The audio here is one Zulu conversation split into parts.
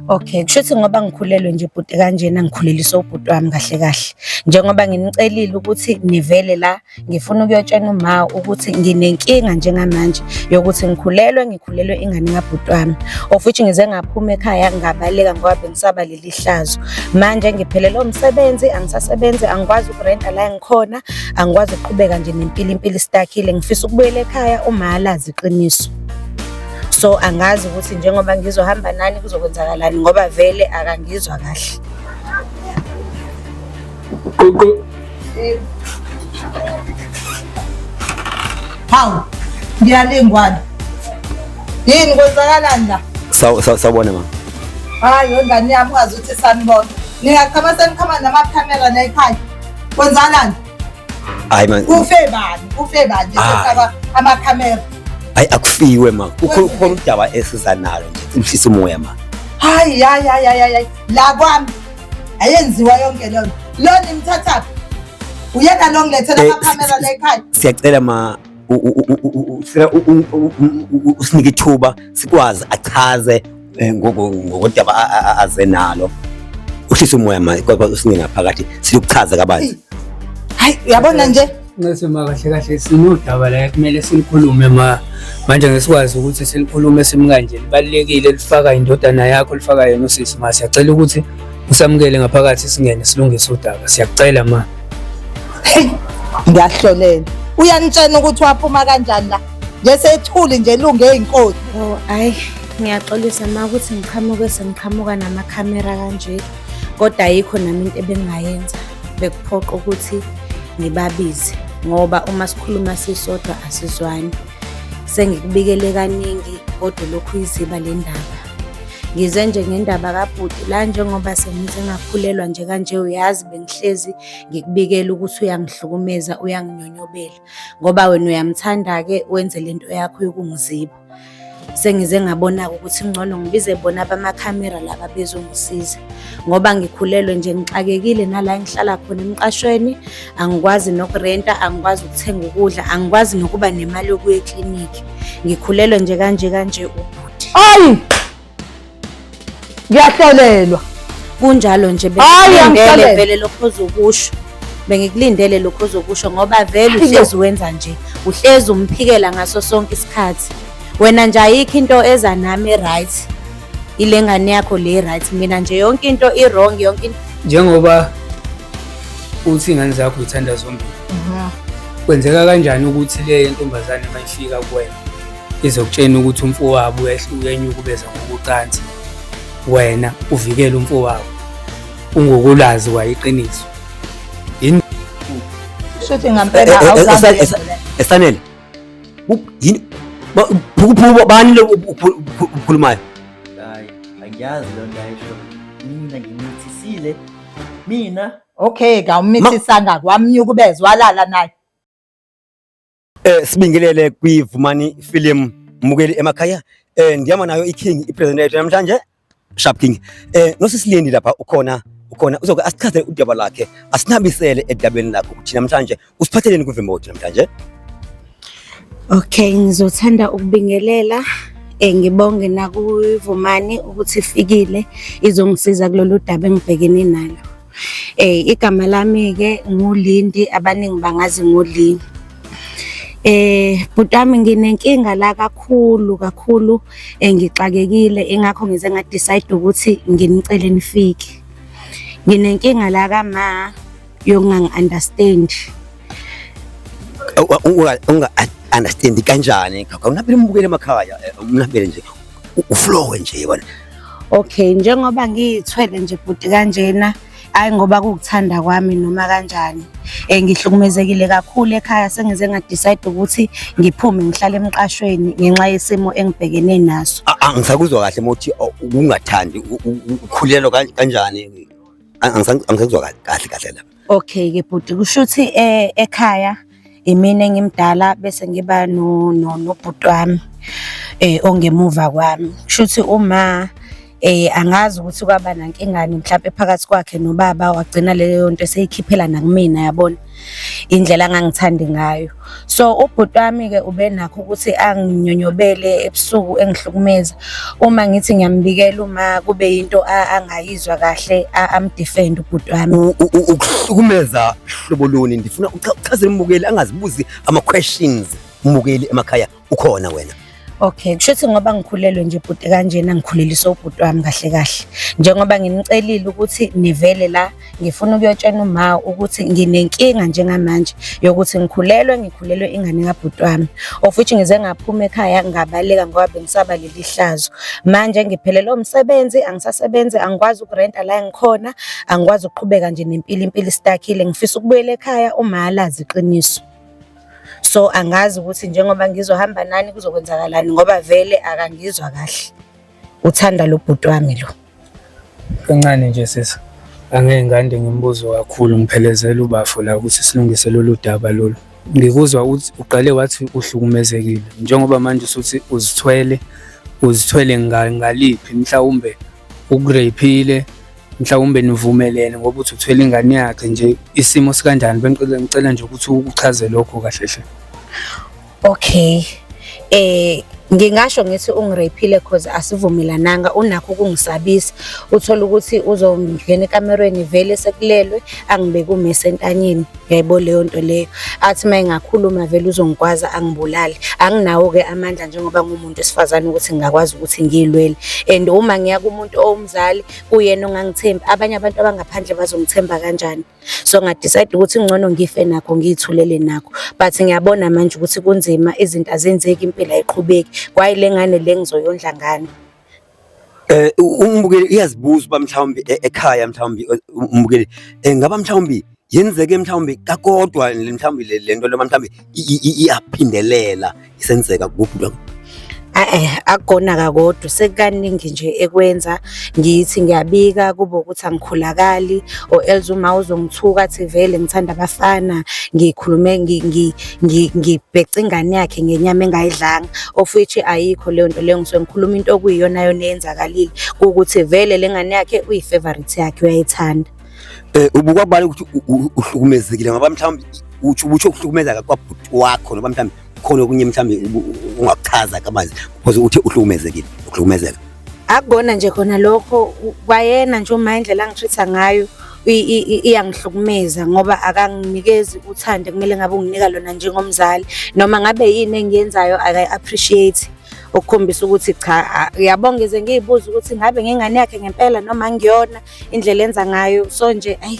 Okay, kusho ukuthi ngoba ngikhulelwe nje bhuti kanjena ngikhuleliswa ubhuti wami kahle kahle. Njengoba nginicelile ukuthi nivele la, ngifuna ukuyotshena uma ukuthi nginenkinga njengamanje yokuthi ngikhulelwe, ngikhulelwe ingane kabhuti wami. Of which ngize ngaphuma ekhaya ngabaleka ngoba bengisaba leli hlazo. Manje ngiphelelwe umsebenzi, angisasebenzi, angikwazi ukurenta la engikhona, angikwazi ukuqhubeka nje nempilo, impilo istakile. Ngifisa ukubuyela ekhaya uma alazi iqiniso. So angazi ukuthi njengoba ngizohamba nani kuzokwenzakalani ngoba vele akangizwa kahle. Ququ. Hawu, ngiyalingwana. Yini kwenzakalani la? Sawubona mama. Hayi wengane yami ungazi ukuthi sanibona. Ningachama senikhama namakhamera la ekhaya. Kwenzakalani? Hayi man. Kufe bani? Kufe bani nje sesaba amakhamera? Hayi akufiwe ma. Kukhona udaba esiza nalo nje. Umhlisa umoya ma. Hayi hayi hayi hayi la kwami ayenziwa yonke leyo. Lo nimthathaphi? Uyena lo ngilethela eh, amakhamera la ekhaya. Siyacela ma usinike ithuba sikwazi achaze eh, ngokodaba aze nalo uhlise umoya manje kodwa usinge ngaphakathi siyokuchaza kabanzi. Hayi uyabona nje. Ncese ma, kahle kahle sinodaba la kumele silikhulume ma, manje ngesikwazi ukuthi silikhulume simkanje, libalulekile, lifaka indodana yakho, lifaka yena usisi ma. Siyacela ukuthi usamukele ngaphakathi singene silungise udaba, siyakucela ma. Hey, ngiyahlolela. Uyanitshena ukuthi waphuma kanjani la? Nje sethuli nje lunge inkosi. Oh, ayi ngiyaxolisa ma ukuthi ngiqhamuke sengiqhamuka namakhamera kanje, kodwa ayikho nami into ebengingayenza, bekuphoqa ukuthi ngibabize ngoba uma sikhuluma sisodwa asizwani. Sengikubikele kaningi kodwa lokhu iziba le ndaba. Ngize nje ngendaba kabhuti la njengoba sengize ngakhulelwa nje kanje, uyazi bengihlezi ngikubikela ukuthi uyangihlukumeza, uyanginyonyobela ngoba wena uyamthanda-ke wenze lento yakho yokungiziba. Sengize ngabona-ke ukuthi ngcono ngibize bona abamakhamera laba bezongisiza ngoba ngikhulelwe nje, ngixakekile nala engihlala khona emqashweni, angikwazi nokurenta, angikwazi ukuthenga ukudla, angikwazi nokuba nemali yokuya eklinikhi. Ngikhulelwe nje kanje kanje ubhuti. Ayi! Ngiyahlolelwa. Kunjalo nje Hayi, bengikulindele angihlolelwa. vele lokho ozokusho. Bengikulindele lokho ozokusho ngoba vele uhlezi wenza nje. Uhlezi umphikela ngaso sonke isikhathi. Wena nje ayikho into eza nami right. Ile ngane yakho le right, mina nje yonke into i wrong, yonke into. Njengoba uthi ingane zakho uyithanda zombili, kwenzeka kanjani ukuthi le ntombazane mayifika kuwena izokutshena ukuthi umfowabo uyenyukubeza ngokocansi, wena uvikele umfowabo ungokulazi kwayiqiniso? Yini? Shuthi ngampela awuzange uyenze le. Esanele. Yini? Phukuphuku bani lo ukhulumayo? Hayi, angiyazi leyo nto ayisho. Mina ngimithisile. Mina Okay, kawumithisanga kwamnyukubeza walala naye. Sibingelele kwiVumani Film mbukeli emakhaya. Ndihamba nayo iKing ipresident namhlanje, Sharp King. Nosisilindi lapha ukhona, ukhona uzoke asichazele udaba lakhe, asinabisele edabeni lakhe ukuthi namhlanje usiphatheleni kuVimoti namhlanje. Okay, ngizothanda ukubingelela ngibonge nakuVumani ukuthi ifikile izongisiza kulolu daba engibhekene nalo. Igama lami ke nguLindi, abaningi bangazi ngoLindi. Bhuti wami nginenkinga la kakhulu kakhulu, ngixakekile ingakho ngize nga decide ukuthi nginicele nifike. Nginenkinga la kama yokungangi understand. Unga understand kanjani? Awunabile umbukele emakhaya, umnabile nje uflow nje yabona. Okay, njengoba ngiyithwele nje bhuti kanjena, hayi ngoba kukuthanda kwami noma kanjani. Ngihlukumezekile kakhulu ekhaya, sengize nga decide ukuthi ngiphume ngihlale emqashweni ngenxa yesimo engibhekene naso. Angisakuzwa kahle mothi ukungathandi ukhulelwa kanjani? Angisakuzwa kahle kahle la. Okay ke bhuti, kusho ukuthi ekhaya imina engimdala bese ngiba no nobhuti wami ongemuva kwami. Kusho ukuthi uma Angazi ukuthi kwaba nankingani mhlampe phakathi kwakhe nobaba wagcina leyo nto eseyikhiphela nakumina yabona indlela angangithandi ngayo. So ubhuti wami-ke ubenakho ukuthi anginyonyobele ebusuku engihlukumeza. Uma ngithi ngiyambikela uma kube yinto angayizwa kahle amdefend ubhuti wami. Ukuhlukumeza hlobo luni? Ndifuna uchazele umbukeli angazibuzi ama-questions umbukeli emakhaya ukhona wena. Okay, kusho ukuthi ngoba ngikhulelwe nje bhuti kanjena ngikhuleliswe ubhuti wami kahle kahle. Njengoba nginicelile ukuthi nivele la ngifuna ukuyotshena uma ukuthi nginenkinga njengamanje yokuthi ngikhulelwe ngikhulelwe ingane kabhuti wami. Of which ngize ngaphuma ekhaya ngabaleka ngoba bengisaba leli hlazo. Manje ngiphelelwe umsebenzi, angisasebenzi, angikwazi ukurenta la engikhona, angikwazi ukuqhubeka nje nempilo impilo istakile. Ngifisa ukubuyela ekhaya uma alazi iqiniso. So angazi ukuthi njengoba ngizohamba nani kuzokwenzakalani ngoba vele akangizwa kahle. Uthanda lo bhuti wami lo. Kancane nje sisi. Angeke ngande ngimbuzo kakhulu ngiphelezela ubafo la ukuthi silungise lolu daba lolu. Ngikuzwa uthi uqale wathi uhlukumezekile njengoba manje usuthi uzithwele uzithwele ngaliphi mhlawumbe ukureyphile mhlawumbe nivumelene ngoba uthi uthwele ingane yakhe nje isimo sikanjani bengicela ngicela nje ukuthi uchaze lokho kahle hle. Okay. Ngingasho ngithi ungiraphile cause asivumelananga unakho ukungisabisa. Uthola ukuthi uzongena ekamerweni vele sekulelwe angibeke umese entanyeni. Uyayibona leyo nto leyo. Athi uma engakhuluma vele uzongigwaza angibulale. Anginawo-ke amandla njengoba ngumuntu wesifazane ukuthi ngingakwazi ukuthi ngiyilwele. And uma ngiya kumuntu owumzali kuyena ongangithembi, abanye abantu abangaphandle bazongithemba kanjani? So nga-decide ukuthi ngcono ngife nakho ngiyithulele nakho. But ngiyabona manje ukuthi kunzima izinto azenzeki impilo ayiqhubeki. Kwaye le ngane le ngizoyondla ngani? Umbukeli uyazibuza uba mhlawumbi ekhaya mhlawumbi umbukeli ngaba mhlawumbi yenzeke mhlawumbi kakodwa mhlawumbi le nto noma mhlawumbi iyaphindelela isenzeka kuphi lokho? Akukona kakodwa sekukaningi nje ekwenza ngithi ngiyabika kube ukuthi angikhulakali or else uma uzongithuka athi vele ngithanda abafana ngikhulume ngibheca ingane yakhe ngenyama engayidlanga of which ayikho leyo nto leyo ngisuke ngikhuluma into okuyiyona yona eyenzakalile kuwukuthi vele le ngane yakhe uyi-favourite yakhe uyayithanda. Ubukwabala ukuthi uhlukumezekile ngoba mhlawumbi utsho ubutsho ukuhlukumezeka kwabhuti wakho noma mhlawumbi khona okunye mhlawumbi ungakuchaza kabanzi because uthe uhlukumezekile ukuhlukumezeka. Akukona nje khona lokho kwayena nje uma indlela angitreat-a ngayo iyangihlukumeza ngoba akanginikezi uthando ekumele ngabe unginika lona njengomzali noma ngabe yini engiyenzayo akayi-appreciate okukhombisa ukuthi cha uyabo ngize ngiyibuze ukuthi ngabe ngingane yakhe ngempela noma angiyona indlela enza ngayo. So nje ayi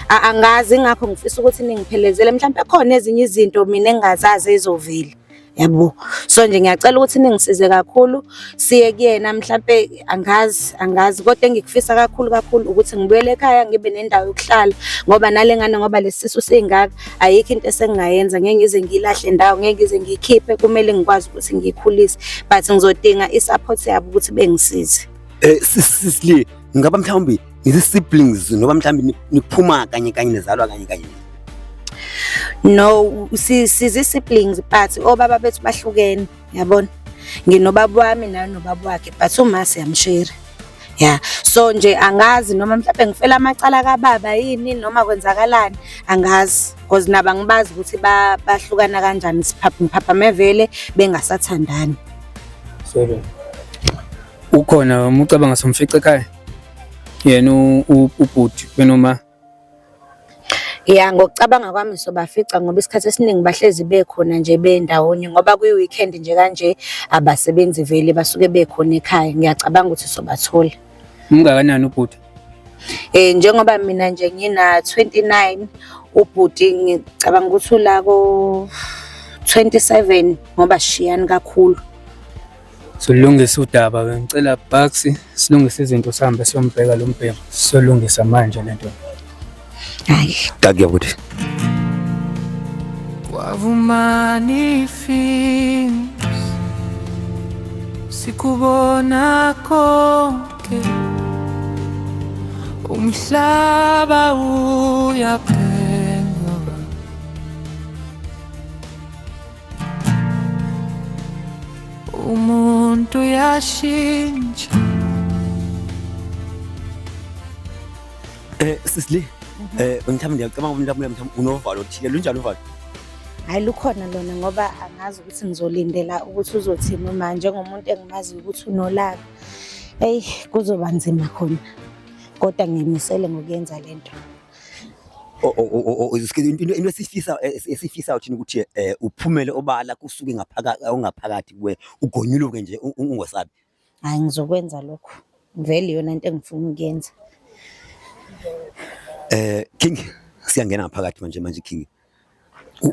angazi ingakho ngifisa ukuthi ningiphelezele mhlawumbe khona ezinye izinto mina engingazazi ezovela. Yabo. So nje ngiyacela ukuthi ningisize kakhulu siye kuyena mhlampe angazi angazi kodwa engikufisa kakhulu kakhulu ukuthi ngibuyele ekhaya ngibe nendawo yokuhlala ngoba nale ngane ngoba lesisu singaka ayikho into esengingayenza ngeke ngize ngiyilahle ndawo ngeke ngize ngiyikhiphe kumele ngikwazi ukuthi ngiyikhulise but ngizodinga i-support yabo ukuthi bengisize. Sisli ngaba mhlawumbi nizi-siblings noma mhlawumbi niphuma kanye kanye nizalwa kanye kanye? No, sizi-siblings but obaba bethu bahlukene, yabona. Nginobaba wami naye unobaba wakhe but uma siyamshare. Yeah. So nje angazi noma mhlawumbe ngifela amacala kababa yini noma kwenzakalani angazi because nabo angibazi ukuthi bahlukana kanjani ngiphaphame vele bengasathandani. Sorry. Ukhona uma ucabanga somfica ekhaya? Yena ubhuti benoma Ya, ngokucabanga kwami sobafica ngoba isikhathi esiningi bahlezi bekhona nje bendawonye ngoba kwi-weekend nje kanje abasebenzi vele basuke bekhona ekhaya. Ngiyacabanga ukuthi sobathola. Umngakanani ubhuti? Njengoba mina nje ngina 29 ubhuti ngicabanga ukuthi ula ko 27 ngoba shiyani kakhulu. Solungisa udaba ke ngicela Bucks silungise izinto sihambe siyombheka lo mbhemu. Solungisa manje lento. Hayi. Dankie bhuti. Kwavumani Films sikubona konke umhlaba uyaphenduka umuntu uyashintsha. Sisli, mhlawumbe ngiyacabanga mhlawumbe mhlawumbe unovalo othile, lunjani uvalo? Hhayi lukhona lona ngoba angazi ukuthi ngizolindela ukuthi uzothini uma njengomuntu engimaziyo ukuthi unolaka. Eyi kuzoba nzima khona kodwa ngiyimisele ngokuyenza le nto. Into esifisa esifisayo thina ukuthi uphumele obala kusuke ngaphakathi ongaphakathi kuwe ugonyuluke nje ungosabi. Hhayi ngizokwenza lokho. Vele iyona into engifuna ukuyenza. King, siyangena ngaphakathi manje manje King.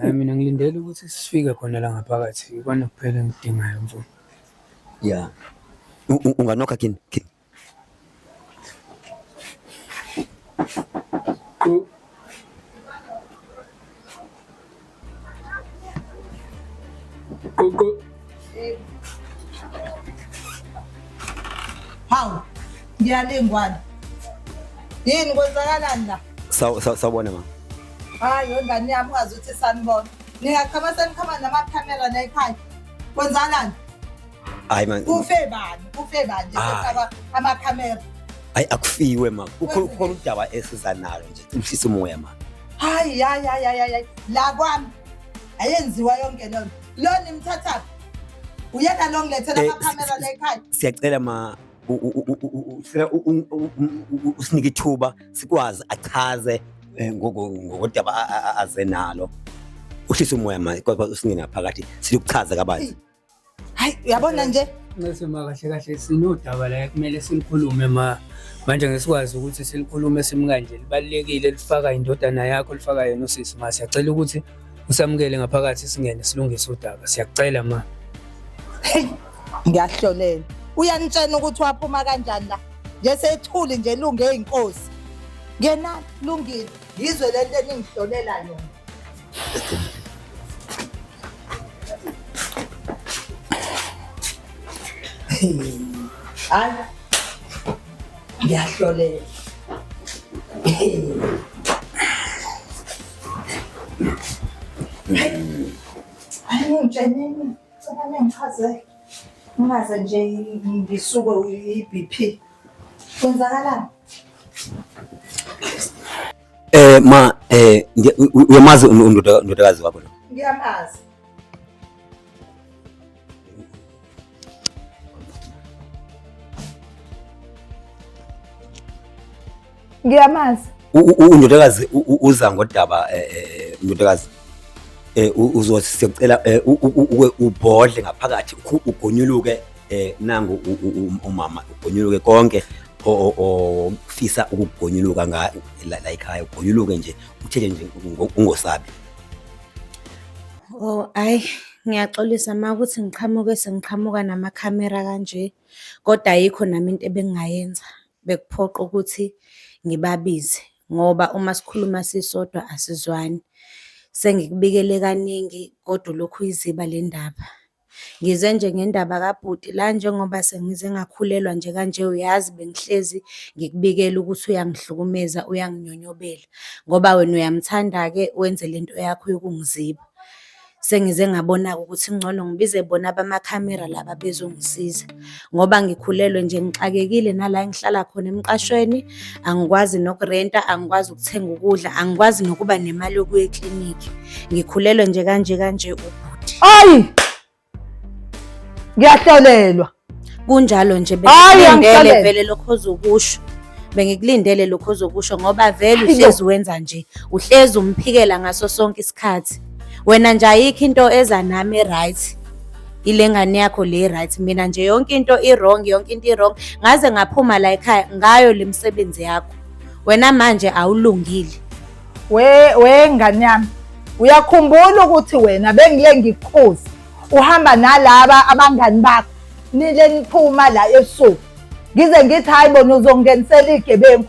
Hayi mina ngilindele ukuthi sifike khona la ngaphakathi ikona kuphela engidingayo mfo. Yeah. Unganokha King, King. Qoqo. Hawu, ngiyalingwana. Yini kwenzakalani la? Sawubona ma. Hayi, wengane yami ungazi ukuthi sanibona. Ningachama senikhama namakhamera la ekhaya. Kwenzakalani? Hayi man. Kufe bani? Kufe bani nje Hayi. sesaba amakhamera? Hayi akufiwe ma. Kukhona kukhona udaba esiza nalo nje. Uhlisa umoya ma. Hayi, hayi, hayi, hayi, hayi. La kwami ayenziwa yonke leyo nto. Lo nimthathaphi? Uyena lo ngilethela amakhamera la ekhaya. Siyacela ma sicela usinike ithuba sikwazi achaze ngokodaba aze nalo. Uhlise umoya ma kodwa usingene ngaphakathi silokuchaza kabanzi. Hayi, uyabona nje? Nxese ma, kahle kahle sinodaba la ekumele silikhulume ma. Manje ngesikwazi ukuthi silikhulume simkanje libalulekile lifaka indodana yakho lifaka yena usisi ma. Siyacela ukuthi usamukele ngaphakathi singene silungise udaba. Siyakucela ma. Hey, ngiyahlolela. Uyanitshena ukuthi waphuma kanjani la? Nje sethuli nje lunge inkosi. Ngena lungile. Ngizwe lento eningihlolela yona. Hayi. Ngiyahlolela. Hayi ngitsheneni. Cela ningichazele. Ngingaze nje ngisuke i-BP. Kwenzakalani? Ma uyamazi undodakazi wakho lo? Ngiyamazi. Ngiyamazi. Undodakazi uza ngodaba undodakazi uzothi siyacela ubhodle ngaphakathi ugonyuluke nangu umama ugonyuluke konke ofisa ukugonyuluka nga la ekhaya ugonyuluke nje uthethe nje ungosabi. Oh, hhayi ngiyaxolisa ma ukuthi ngiqhamuke sengiqhamuka namakhamera kanje, kodwa ayikho nami into ebengingayenza. Bekuphoqa ukuthi ngibabize ngoba uma sikhuluma sisodwa asizwani. Sengikubikele kaningi kodwa ulokhu uyiziba le ndaba. Ngize nje ngendaba kabhuti la njengoba sengize ngakhulelwa nje kanje uyazi bengihlezi ngikubikela ukuthi uyangihlukumeza, uyanginyonyobela ngoba wena uyamthanda-ke wenze lento yakho yokungiziba. Sengize ngabona-ke ukuthi kungcono ngibize bona abamakhamera laba bezongisiza ngoba ngikhulelwe nje ngixakekile nala engihlala khona emqashweni, angikwazi nokurenta, angikwazi ukuthenga ukudla, angikwazi nokuba nemali yokuya eklinikhi. Ngikhulelwe nje kanje kanje ubhuti. Ayi! Ngiyahlolelwa. Kunjalo nje Hhayi, bengikulindele angixolele. vele lokho ozokusho. Bengikulindele lokho ozokusho ngoba vele Hayi bo. uhlezi wenza nje. Uhlezi umphikela ngaso sonke isikhathi. Wena nje ayikho into eza nami right. Ile ngane yakho le right, mina nje yonke into i-wrong, yonke into i-wrong. Ngaze ngaphuma la ekhaya ngayo le misebenzi yakho. Wena manje awulungile. We ngane yami. Uyakhumbula ukuthi wena bengile ngikukhuza. Uhamba nalaba abangani bakho. Nile niphuma la ebusuku. Ngize ngithi hayi bona uzongenisela igebengu.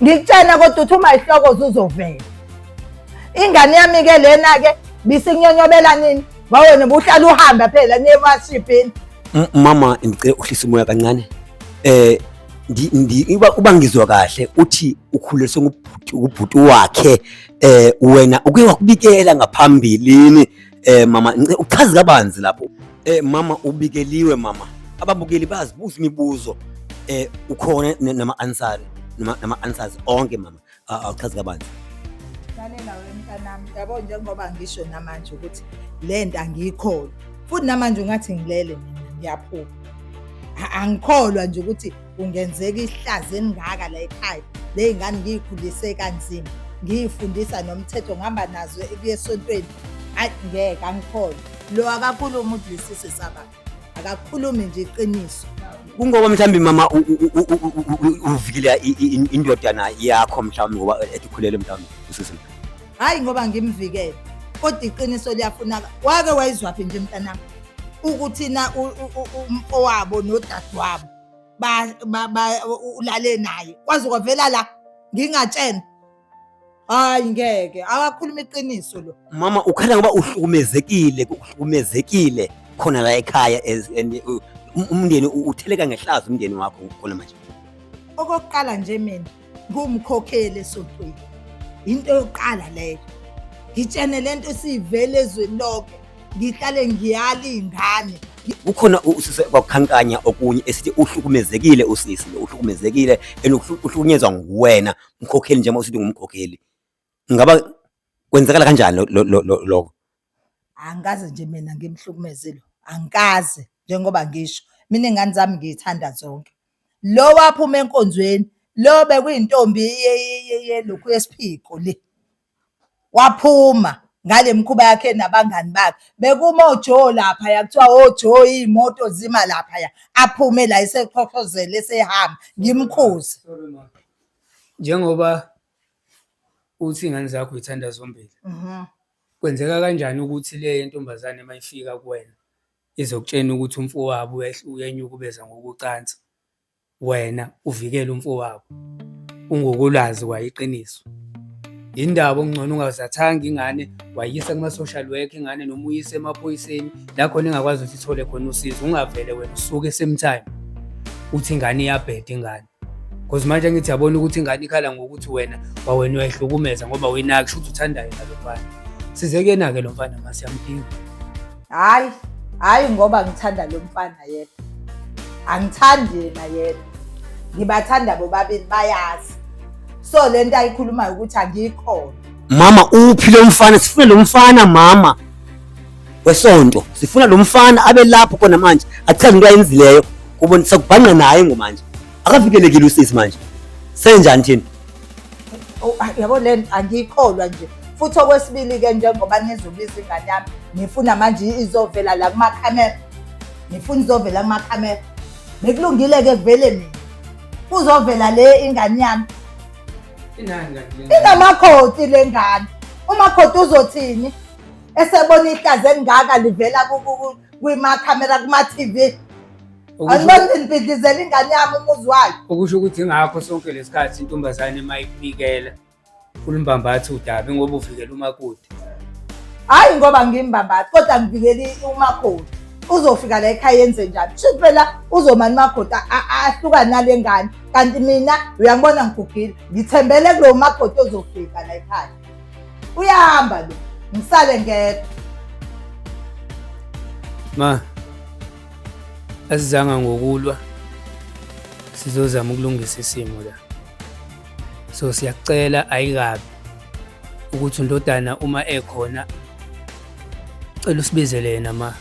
Ngikutshena kodwa uthi uma ihlokoza uzovela. Ingane yami ke lena ke bisinyonyobela nini? Ngoba wena ubuhlala uhamba phela niye emashibhini. Mama ngicela uhlise umoya kancane. Uba ngizwa kahle uthi ukhuleliswe ngubhuti wakhe wena uke wakubikela ngaphambilini mama uchaze kabanzi lapho. Mama ubikeliwe mama. Ababukeli bazibuza imibuzo ukhona nama answer. nama-answers onke mama awuchazi kabanzi. Lalela wena mntanami, yabo njengoba ngisho namanje ukuthi le nto angiyikholwa futhi namanje ungathi ngilele mina ngiyaphupha. Angikholwa nje ukuthi kungenzeka ihlazo elingaka la ekhaya. Ley'ngane ngiyikhulise kanzima, ngiyifundisa nomthetho ngihamba nazo ekuya esontweni. Hhayi ngeke angikholwa. Lo akakhulumi ukuthi lesisu sababa. Akakhulumi nje iqiniso. Kungoba mhlawumbe mama uvikela indodana yakho mhlawumbe ngoba ethi ukhulele mhlawumbe usisi. Hhayi ngoba ngimvikele kodwa iqiniso liyafunaka. Wake wayizwaphi nje mntanami ukuthi na umfowabo nodadewabo ulale naye kwaze kwavela la ngingatshena. Hayi ngeke akakhuluma iqiniso lo. Mama ukhala ngoba uhlukumezekile, uhlukumezekile khona la ekhaya and umndeni utheleka ngehlazo umndeni wakho khona manje. Okokuqala nje mina ngumkhokheli esontweni. Into yokuqala leyo. Ngitshene lento esivele ezweni lonke. Ngihlale ngiyala iy'ngane. Kukhona usisi kwakukhankanya okunye esithi uhlukumezekile usisi lo uhlukumezekile and uhlukunyezwa nguwena mkhokheli njengoba usithi ngumkhokheli. Ngaba kwenzakala kanjani lokho? Angikaze nje mina ngimhlukumeze lo. Angikaze njengoba ngisho. Mina iy'ngane zami ngiy'thanda zonke. Lo waphuma enkonzweni, lo bekuyintombi yelokhu yesiphiko le. Waphuma ngale mikhuba yakhe nabangani bakhe. Bekuma oJoe laphaya kuthiwa oJoe iy'moto zima laphaya. Aphume la eseqhoqhozela esehamba ngimkhuze. Njengoba uthi iy'ngane zakho uy'thanda zombili, kwenzeka kanjani ukuthi le yentombazane uma ifika kuwena izokutshena ukuthi umfowabo uyenyukubeza ngokocansi, wena uvikele umfowabo ungokulazi kwaye iqiniso? Yindaba okungcono ungazathanga ingane wayisa kuma-social worker ingane noma uyise emaphoyiseni la khona ingakwazi ukuthi ithole khona usizo, ungavele wena usuke same time uthi ingane iyabheda ingane. Cause manje angithi yabona ukuthi ingane ikhala ngokuthi wena kwawena uyayihlukumeza ngoba uyinaki shuthi uthanda yena lo mfana. Size kuyena-ke lo mfana ma siyamdinga. Hhayi, hhayi ngoba ngithanda lo mfana yedwa. Angithandi yena yedwa. Ngibathanda bobabili bayazi. So le nto ayikhulumayo ukuthi angiyikholwa. Mama uphi lo mfana? Sifuna lo mfana mama wesonto. Sifuna lo mfana abe lapho khona manje achaze into ayenzileyo. Kubona sakubhanqa naye ngomanje. Akavikelekile usisi manje. Senjani thina? Oh, yabo le angiyikholwa nje. Futhi okwesibili-ke njengoba nizobiza ingane yami nifuna manje izovela la kumakhamera. Nifuna izovela kumakhamera. Bekulungile-ke kuvele mina. Kuzovela le ingane yami. Inani kanti le ngane? Inamakhoti le ngane. Umakhoti uzothini? Esebona ihlazo elingaka livela kwimakhamera kuma-TV. Angiboni nibhidlizela ingane yami umuzi wayo. Okusho ukuthi ingakho sonke lesikhathi intombazane uma ikubikela ulimbambatha udaba ngoba uvikela umakoti. Hhayi ngoba ngimbambatha kodwa ngivikela umakoti. Uzofika la ekhaya yenze njani? Shuthi phela uzomane umakoti ahlukane nale ngane. Kanti mina uyangibona ngigugile. Ngithembele kulowo makoti ozofika la ekhaya. Uyahamba lo. Ngisale ngedwa. Ma, asizanga ngokulwa, sizozama ukulungisa isimo la. So siyakucela ayikabi ukuthi undodana uma ekhona cela usibizele yena ma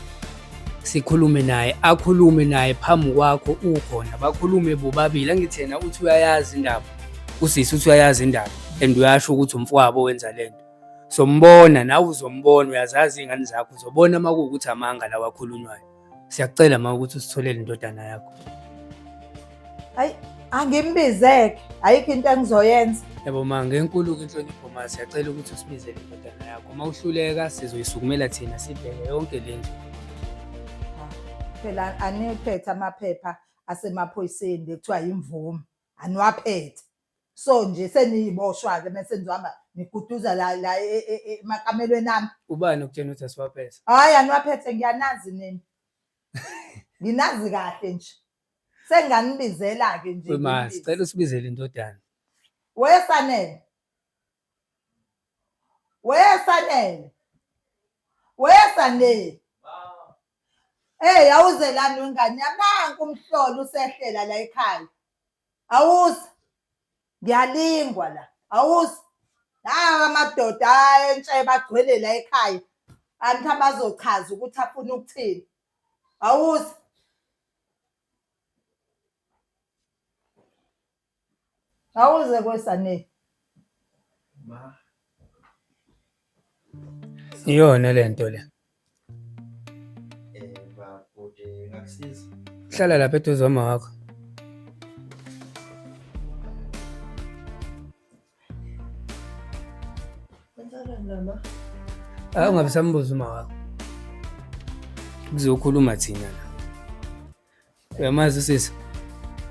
sikhulume naye akhulume naye phambi kwakho ukhona bakhulume bobabili angithi yena uthi uyayazi indaba usisi uthi uyayazi indaba and uyasho ukuthi umfowabo wenza lento sombona nawe uzombona uyazazi iy'ngane zakho uzobona uma kuwukuthi amanga lawa akhulunywayo siyakucela ma ukuthi usitholele indodana yakho Hayi angimbizeke ayikho into engizoyenza. Yabo ma ngenkulu-ke inhlonipho ma siyacela ukuthi usibizele indodana yakho uma uhluleka sizoyisukumela thina sibheke yonke le ndlu. Phela aniphethe amaphepha asemaphoyiseni bekuthiwa yimvume aniwaphethe. So nje seniyiboshwa-ke mese nizohamba niguduza la la emakamelweni ami. Ubani okutshena ukuthi asiwaphethe? Hhayi aniwaphethe ngiyanazi nina. Nginazi kahle nje. Senganibizela-ke nje. Ma, sicela usibizele indodana. Wesanele. Wesanele. Wesanele. Hey, awuze lana wengane yami nanku umhlolo usehlela la ekhaya. Awuze. Ngiyalingwa la. Awuzi. Nawa amadoda ayentsheba agcwele la ekhaya. Angithi abazochaza ukuthi afuna ukuthini. Awuzi. Awuze kwesane. Ma. Iyona lento le. Eh bhuti ngakusiza. Hlala lapha eduze kwama wakho. Kwenzakalani la ma? Ah, ungabe sambuza uma wakho. Kuzokhuluma thina la. Uyamazi usisi?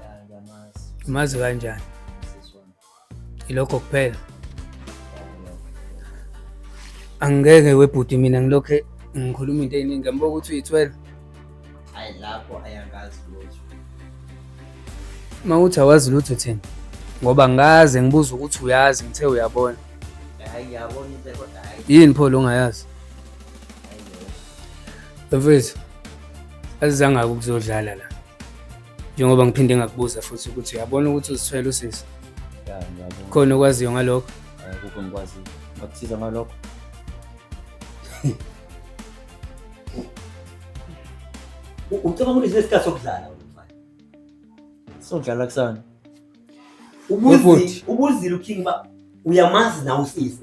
Ya ngiyamazi. Umazi kanjani? Sisi wami. Ilokho kuphela. Angeke webhuti mina ngilokhe ngikhuluma into eyiningi ngiyambuka ukuthi uyithwele. Hayi lapho ayangazi lutho. Uma uthi awazi lutho thina ngoba ngaze ngibuza ukuthi uyazi ngithe uyabona. Hayi ngiyabona into kodwa hayi. Yini pho lo ongayazi? Hayi lo. Mfethu azizangake ukuzodlala la. Njengoba ngiphinde ngakubuza futhi ukuthi uyabona ukuthi uzithwele usisi. Ya ngiyabona. Khona okwaziyo ngalokho? Akukho ngikwaziyo. Ngakusiza ngalokho. Ucabanga ukuthi sinesikhathi sokudlala wena mfana? Sodlala kusana. Ubuzi ubuzile uKing ba uyamazi nawe usisi.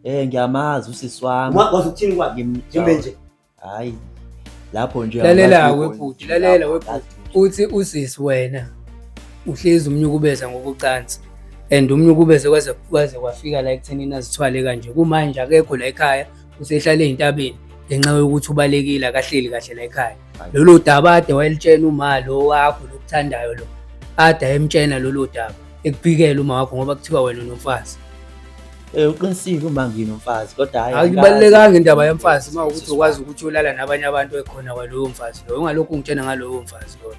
Eh ngiyamazi usisi wami. Wazi ukuthini kwakhe? Njengoba nje. Hayi lapho nje Lalela webhuti, lalela webhuti. Uthi usisi wena uhlezi umnyukubeza ngokucansi and umnyukubeze kwaze kwaze kwafika la ekuthenini azithwale kanje. Kumanje akekho la ekhaya usehlale ey'ntabeni ngenxa yokuthi ubalekile akahleli kahle la ekhaya. Lolo daba ade wayelitshena uma lo wakho lokuthandayo lo ade ayemtshena lolo daba ekuphikela uma wakho ngoba kuthiwa wena unomfazi. Eh uqinisile uma nginomfazi kodwa hayi Akubalulekanga indaba yomfazi uma ukuthi ukwazi ukuthi ulala nabanye abantu ekhona kwalowo mfazi loyo ungalokhu ungitshena ngalowo mfazi loyo.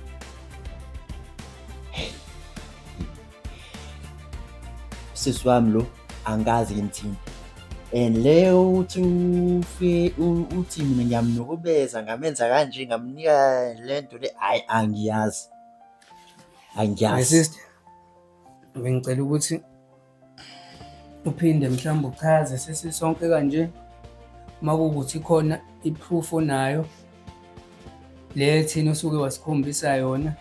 Sisi wami lo angikaze ngimthinte. And leyo uthi ufike uthi mina ngiyamnukubeza ngamenza kanje ngamnika le nto le hhayi angiyazi. My Angiyazi. sister, bengicela ukuthi uphinde mhlawumbe uchaze sesisonke kanje uma kuwukuthi khona i-proof onayo le thina osuke wasikhombisa yona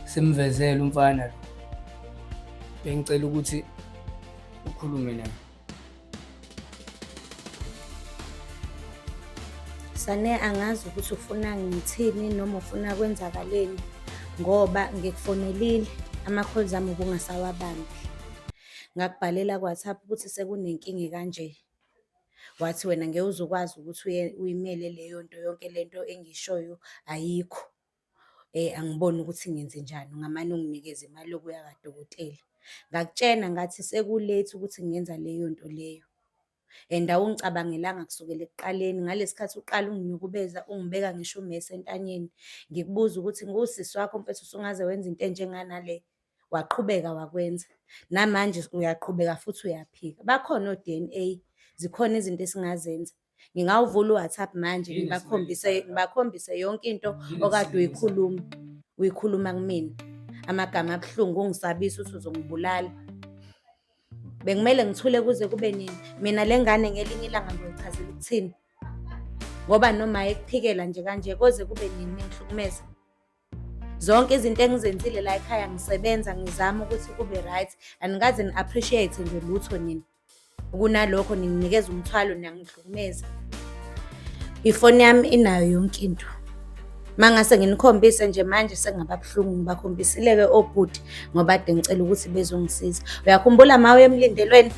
simvezele umfana lo. Bengicela ukuthi ukhulume naye. Sane angazi ukuthi ufuna ngithini noma ufuna kwenzakaleni ngoba ngikufonelile ama-calls ami ubungasawabambi. Ngakubhalela ku-WhatsApp ukuthi sekunenkinga ekanje. Wathi wena ngeke uze ukwazi ukuthi uyimele leyo nto yonke le nto engiyishoyo ayikho. Angiboni ukuthi ngenzenjani, ungamane unginikeze imali yokuya kadokotela. Ngakutshena ngathi seku-late ukuthi ngingenza leyo nto leyo. And awungicabangelanga kusukela ekuqaleni, ngalesi khathi uqala unginyukubeza ungibeka ngisho ummese entanyeni. Ngikubuza ukuthi ngiwusisi wakho mfethu usungaze wenze into enjenganale? Waqhubeka wakwenza. Namanje uyaqhubeka futhi uyaphika. Bakhona o-D_N_A, zikhona izinto esingazenza. Ngingawuvula u-WhatsApp manje ngibakhombise ngibakhombise yonke into okade uyikhuluma, uyikhuluma kumina. Amagama abuhlungu ungisabisa uthi uzongibulala. Bekumele ngithule kuze kube nini? Mina le ngane ngelinye ilanga ngiyoyichazela ukuthini? Ngoba noma ekuphikela nje kanje koze kube nini ningihlukumeza? Zonke izinto engizenzile la ekhaya ngisebenza ngizama ukuthi kube right, anikaze ni-appreciate nje lutho nina. Kunalokho ninginikeza umthwalo niyangihlukumeza. Ifoni yami inayo yonke into. Uma ngase nginikhombise nje manje sengingaba buhlungu ngibakhombisile-ke obhuti ngoba kade ngicela ukuthi bezongisiza. Uyakhumbula ma uye emlindelweni?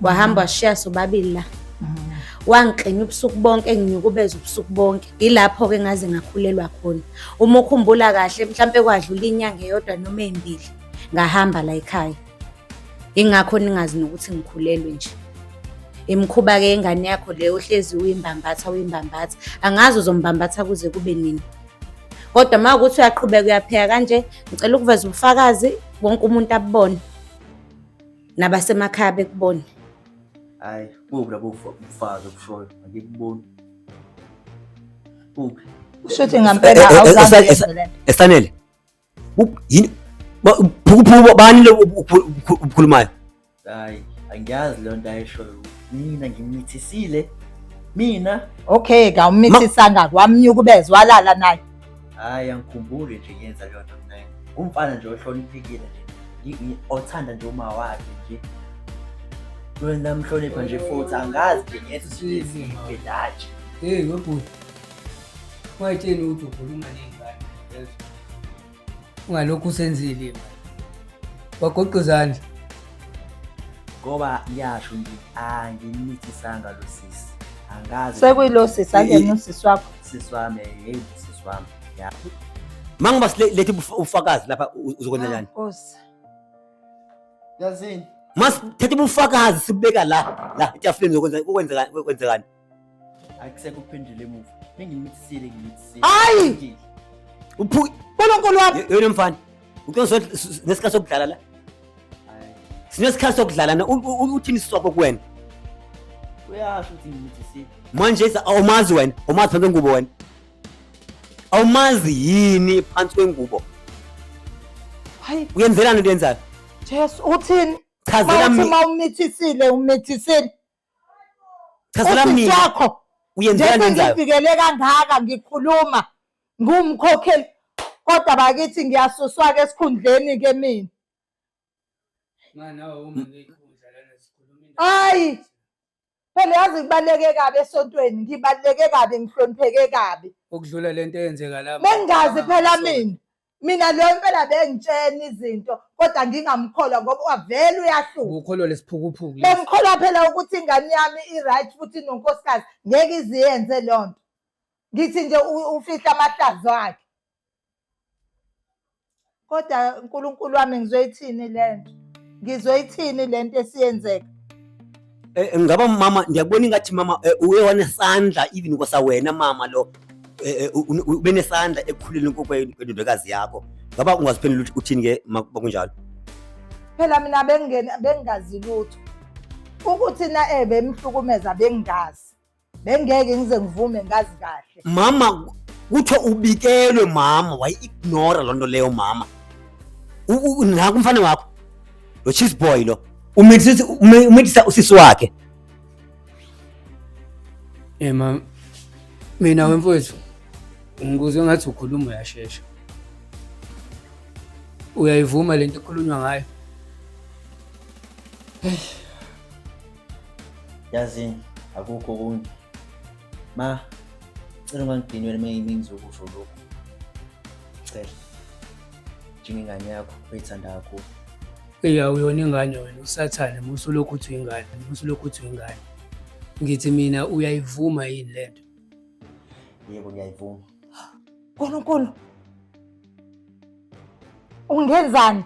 Wahamba washiya sobabili la. Wangiklinya ubusuku bonke nginyukubeza ubusuku bonke. Yilapho-ke ngaze ngakhulelwa khona. Uma ukhumbula kahle mhlampe kwadlula inyanga eyodwa noma ey'mbili ngahamba la ekhaya. Ingakho ningazi nokuthi ngikhulelwe nje. Imikhuba-ke yengane yakho leyo ohlezi uyimbambatha uyimbambatha. Angazi uzombambatha kuze kube nini. Kodwa uma kuwukuthi uyaqhubeka uyapheka kanje, ngicela ukuveza ubufakazi wonke umuntu abubone. Nabasemakhaya bekubone. Hayi, kuphi lapho ubufakazi obushoyo? Angikuboni. Kuphi? Kusho ukuthi ngampela awuzange uyenze le nto. Esanele. Yini? Phukuphuku bani lo ukhulumayo? Hayi, angiyazi leyo nto ayishoyo. Mina ngimithisile. Mina Okay, kawumithisanga kwamnyukubeza walala naye. Hayi, angikhumbuli nje ngiyenza leyo nto mina. Umfana nje ohloniphekile nje. Othanda nje uma wakhe nje. Wena mhlonipha nje futhi angazi nje ngiyenza ukuthi Hey, webhuti. Ungayitsheni ukuthi ukhuluma ney'ngane. Yezwa. Ungalokhu usenzile manje. Wagoqa izandla. Ngoba ngiyasho nje angimithisanga lo sisi. Angazi. Sekuyilo sisi angena usisi wakho. Sisi wami, hey sisi wami. Ya. Mangiba silethe ubufakazi lapha uzokwenza njani? Nkosi. Yazini. Masithethe ubufakazi sibeka la la etafuleni uzokwenza kwenzekani kwenzekani? Akusekho ukuphendula emuva. Bengimithisile ngimithisile. Hayi! Uphu Nkulunkulu wami. Yona mfana. Uqiniso nesikhathi sokudlala la. Sinesikhathi sokudlala na uthini isiswakho kuwena? Uyasho ukuthi ngimithisile. Manje awumazi wena, awumazi phansi kwengubo wena. Awumazi yini phansi kwengubo? Hayi. Uyenzelani into yenzayo? Jesu uthini? Chazela mina. Uma umithisile umithisile. Chazela mina. Wakho. Uyenzelani into yenzayo? Ngivikele kangaka ngikhuluma ngumkhokheli kodwa bakithi ngiyasuswa ke esikhundleni ke mina. Hayi. Phela yazi kubaluleke kabi esontweni, ngibaluleke kabi, ngihlonipheke kabi. Ukudlula lento eyenzeka la. Bengazi phela mina. Mina leyo impela bengitshena izinto kodwa ngingamkholwa ngoba wavele uyahlupha. Ukholwa lesiphukuphuku. Bengikholwa phela ukuthi ingane yami i-right futhi inonkosikazi ngeke iziyenze leyo nto. Ngithi nje ufihla amahlazo akhe. Kodwa uNkulunkulu wami ngizoyithini lento? Ngizoyithini lento esiyenzeka? Eh, ngaba mama ngiyakubona ingathi mama eh, uye wanesandla even kwasawena mama lo eh, ube nesandla ekukhuleni kwendodakazi yakho ngaba ungaziphendula ukuthi uthini ke makunjalo Phela mina bengingena bengingazi lutho. Ukuthi na eh bemhlukumeza bengingazi. Bengeke ngize ngivume ngazi kahle. Mama kuthiwa ubikelwe mama wayi-ignora loo nto leyo mama. Naku umfana wakho lo cheese boy lo umithisa usisi wakhe. Eh ma mina wemfowethu ngikuzwe ngathi ukhuluma uyashesha. Uyayivuma lento ekhulunywa ngayo? Yazini akukho okunye. Ma, cela ungangidini wena uma ngizokusho lokhu. Cela. Njengengane yakho oyithanda kakhulu. Eyi awuyona ingane wena usathane musulokhu uthi uyingane, musulokhu uthi uyingane. Ngithi mina uyayivuma yini lento? Yebo ngiyayivuma. Nkulunkulu. Ungenzani?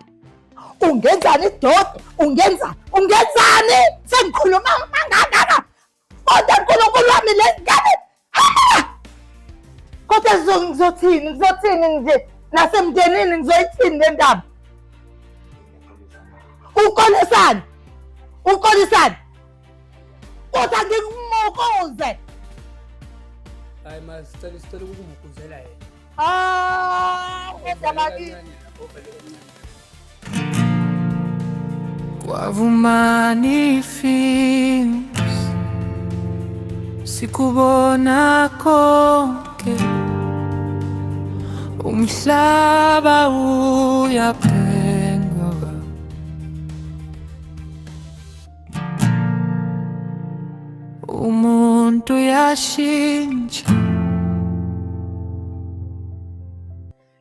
Ungenzani idoti? Ungenzani? Ungenzani? Sengikhuluma kangaka. Kodwa uNkulunkulu wami le ngane. Kodwa ngizothini? Ngizothini nje? Nasemndenini ngizoyithini le ndaba? Ukolisani? Ukolisani? Kodwa ngikumukuze. Hayi ma sicela sicela ukumukuzela yena. Ah, kodwa bakithi. Kwavumani Films sikubona konke umhlaba uyaphenduka umuntu uyashintsha.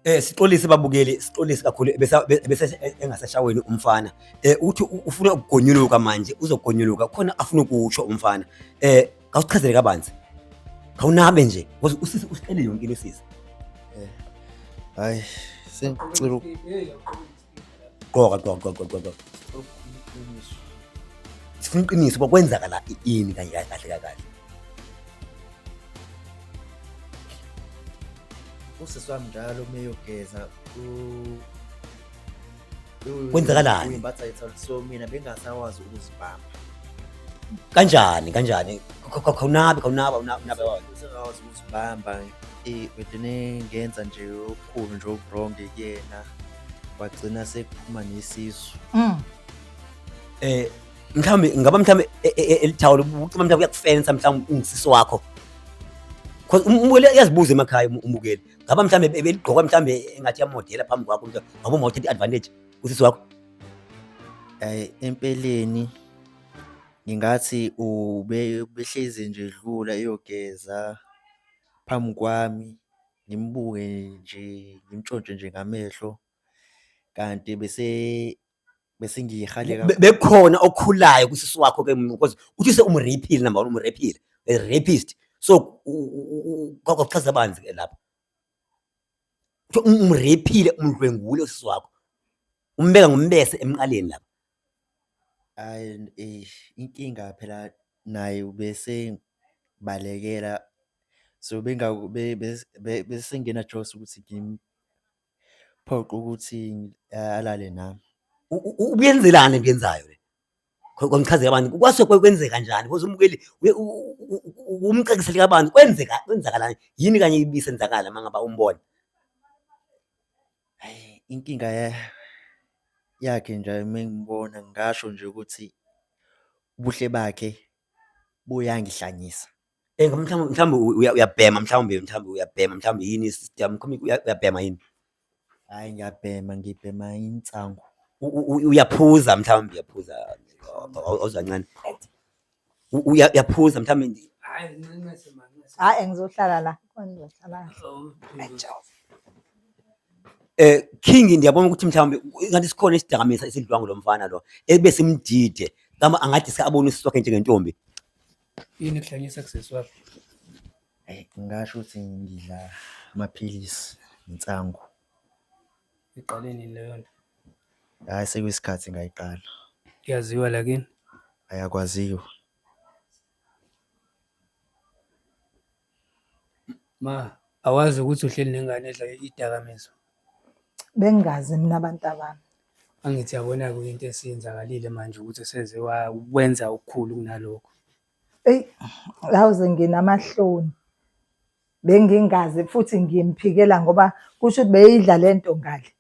Eh sixolise babukeli sixolise kakhulu bese bese engaseshaweni umfana. Eh uthi ufuna ukugonyuluka manje uzogonyuluka khona afuna ukutsho umfana. Eh kawuchazele kabanzi. Khawunabe nje because usisi usicele yonke into sisi. Eh hayi sengicela Gqoka gqoka gqoka gqoka. Sifuna iqiniso uba kwenzakala ini kanye kahle kahle. Usisi wami njalo uma eyogeza Kwenzakalani? Uyimbatha ithawula so mina bengasakwazi ukuzibamba. Kanjani kanjani? Khawunabe khawunabe awunabe. Sengakwazi ukuzibamba eh begcine ngenza nje okukhulu nje okuwrong kuyena. Kwagcina sekuphuma nesisu. Mhlawumbe ngaba mhlawumbe elithawula ucima mhlawumbe uyakufensa mhlawumbe ungusisi wakho. Because umbukeli uyazibuza emakhaya umbukeli. Ngaba mhlawumbe beligqoka mhlawumbe engathi yamodela phambi kwakho mhlawumbe ngabe uma uthatha i-advantage usisi wakho. Empeleni ngingathi ubehlezi nje edlula eyogeza phambi kwami, ngimbuke nje, ngimntshontshe nje ngamehlo, kanti bese bese ngihale Bekukhona okukhulayo kusisi wakho ke because uthi se umraphile, number one umraphile, a rapist. So kwakuchaza banzi ke lapho. Kuthiwa umraphile, umdlwengule usisi wakho. Umbeka ngombese emqaleni lapha. Hhayi, inkinga phela naye ubese balekela, so bese ngena-choice ukuthi ngimuphoqe ukuthi alale nami. Ubuyenzelani lento oyenzayo le? Kongichazela abantu kwase kwenzeka kanjani because umbukeli umcacisele kabanzi kwenzeka kwenzakalani yini kanye ibisenzakala uma ngaba umbona. Hhayi, inkinga yakhe nje uma ngibona ngingasho nje ukuthi ubuhle bakhe buyangihlanyisa. Mhlawumbe uyabhema mhlawumbe uyabhema mhlawumbe yini i-system uyabhema yini? Hhayi, ngiyabhema, ngibhema insangu. Uyaphuza mhlawumbe uyaphuza awuzwa kancane. Uyaphuza mhlawumbe. Hhayi, ncese ma, ncese. Hhayi, ngizohlala la. Ngizohlala la. King, ndiyabona ukuthi mhlawumbe ngathi sikhona isidakamizwa esidliwa ngulo mfana lo ebe simdide kama angathi sekabona usisi wakhe njengentombi. Yini ekuhlanyisa kusisi wakho? Hhayi, ngingasho ukuthi ngidla amaphilisi insangu. Iqale nini leyo nto? Hhayi, sekuyisikhathi ngayiqala. Kuyaziwa la kini? Ayakwaziwa. Ma, awazi ukuthi uhleli nengane edla idakamizwa? Bengingazi mina abantu abami. Angithi yabona-ke into esiyenzakalile manje ukuthi seze wenza okukhulu kunalokho. Eyi, awuze nginamahloni. Bengingazi futhi ngimphikela ngoba kusho ukuthi beyidla le nto ngale.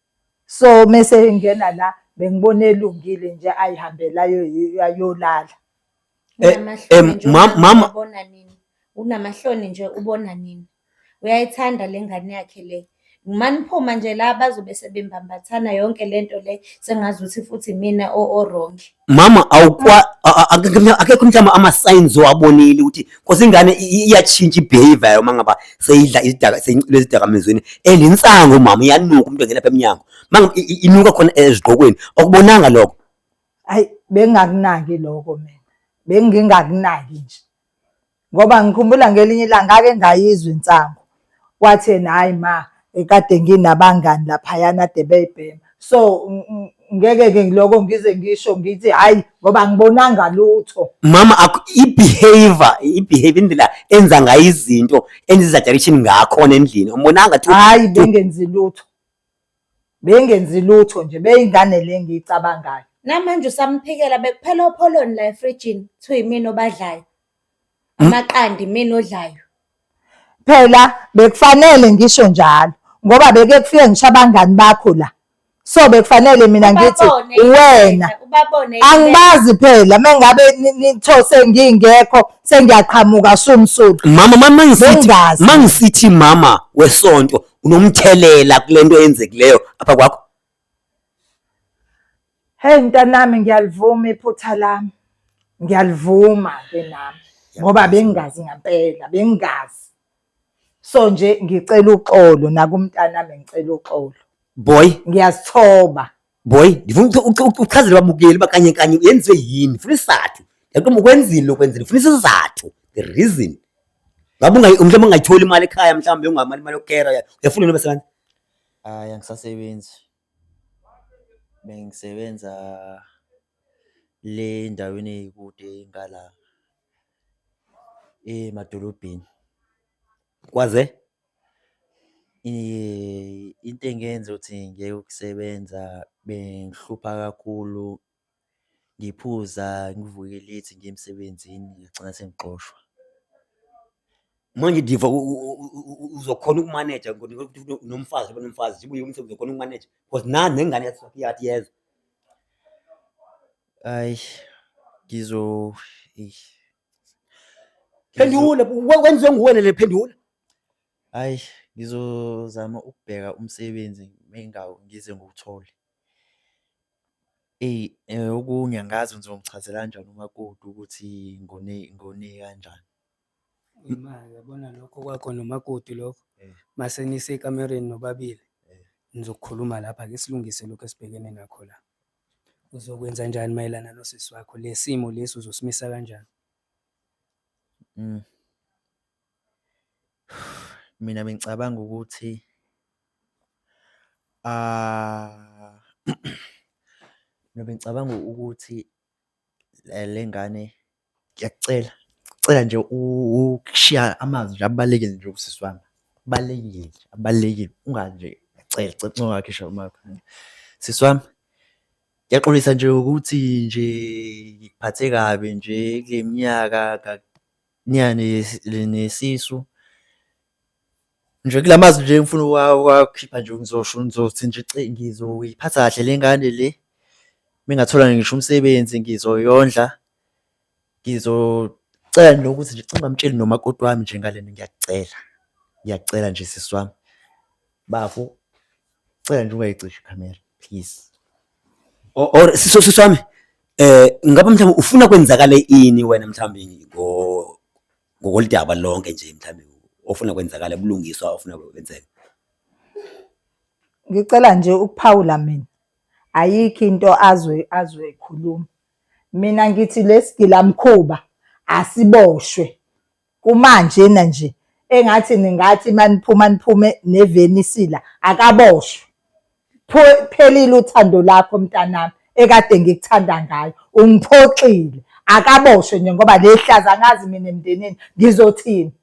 So mese ingena la bengibona elungile nje ayihambela ayolala. Unamahloni nje umama ubona nini? Unamahloni nje ubona nini? Uyayithanda le ngane yakhe le. Uma niphuma nje la bazobe sebembambathana yonke lento le sengazuthi futhi imina o-wrong. Mama akekho mhlawumbe ama-signs owabonile ukuthi cause ingane iyatshintsha i-behavior yayo uma ngaba seyidla izidaka seyincile ezidakamizweni and insangu mama iyanuka umuntu engena lapha emnyango uma inuka khona ezigqokweni awukubonanga lokho? Hayi, bengingakunaki lokho mina, bengingakunaki nje ngoba ngikhumbula ngelinye ilanga ngake ngayizwa insangu, wathi yena hhayi ma kade nginabangani laphayana ade beyibhema. So ngeke-ke lokho ngize ngisho ngithi hhayi ngoba angibonanga lutho. Mama i-behavior, i-behavior indlela enza ngayo izinto enziza direction ngakhona endlini umbonanga tu? Hhayi, bengenzi lutho, bengenzi lutho nje, beyingane le engiyicabangayo. Namanje usamphikela bekuphela opholoni la efrijini kuthiwa yimina obadlayo. Amaqanda imina odlayo. Phela bekufanele ngisho njalo ngoba beke kufike ngisho abangani bakho la. So bekufanele mina ngithi wena ubabone angibazi phela mengabe nithose ngingekho sengiyaqhamuka sumsulu. Mama mangisithi Bengazi. mangisithi mama wesonto unomthelela kulento eyenzekileyo apha kwakho. Hey mntanami ngiyalivuma iphutha lami. Ngiyalivuma ke nami ngoba bengingazi ngempela, bengingazi. So nje ngicela uxolo nakumntanami ngicela uxolo. Boy, Ngiyazithoba. boy, ndifuna uchazele ababukeli uba kanye kanye yenziwe yini. Ndifuna isizathu. Ndiyaqonda ukwenzile ukwenzile. Ndifuna isizathu. The reason. Ngabe mhlawumbe ungayitholi imali ekhaya mhlawumbe ungamali imali yokukera uyafuna noma sebenza? Hhayi, angisasebenzi. Bengisebenza le endaweni ey'kude ngala emadolobheni. Kwaze? Into engenza ukuthi ngiyeke ukusebenza bengihlupha kakhulu, ngiphuza, ngivuke late ngiye emsebenzini ngagcina sengixoshwa. Manje Diva uzokhona ukumaneja nomfazi nomfazi nje ubuye umsebenzi uzokhona ukumaneja because nani nengane yathi yathi yezwa. Ayi ngizo eish. Phendula wenziwe nguwena le phendula. Ayi ngizozama ukubheka umsebenzi mengawo ngize ngiwuthole. Eyi okunye angazi ngizomchazela kanjani umakoti ukuthi ngone ngone kanjani. Imali yabona lokho kwakho nomakoti lokho mase nisekamereni nobabili nizokukhuluma lapha ake silungise lokhu esibhekene nakho la. Uzokwenza njani mayelana nosisi wakho le simo lesi uzosimisa kanjani? Mina bengicabanga ukuthi mina bengicabanga ukuthi le ngane ngiyakucela, cela nje ukushiya amazwi nje abalulekile nje kusisi wami. Abalulekile nje, abalulekile. Ungaze nje, ngiyacela, cela ungakhishwa . Sisi wami, ngiyaxolisa nje ukuthi nje ngikuphathe kabi nje kule minyaka ngakunika nesisu. Nje kula mazwi nje engifuna ukuwakhipha nje ngizosho ngizothi nje ngizoyiphatha kahle le ngane le. Mengathola ngisho umsebenzi ngizoyondla. Ngizocela nokuthi nje cela ungamtsheli nomakoti wami nje ngale nto ngiyakucela. Ngiyakucela nje sisi wami. Bafo, cela nje ungayicishi ikhamera please. Or sisi wami ngabe mhlawumbe ufuna kwenzakale ini wena mhlawumbe ngokoludaba lonke nje mhlawumbe ofuna kwenzakale ubulungiswa ofuna kwenzeka? Ngicela nje ukuphawula mina, ayikho into azoyikhuluma. Mina ngithi lesigilamkhuba asiboshwe kumanjena nje engathi ningathi maniphuma niphume neveni isila akaboshwe. Phelile uthando lakho mntanami ekade ngikuthanda ngayo, ungiphoxile. Akaboshwe nje ngoba le hlaza angazi mina emndenini ngizothini.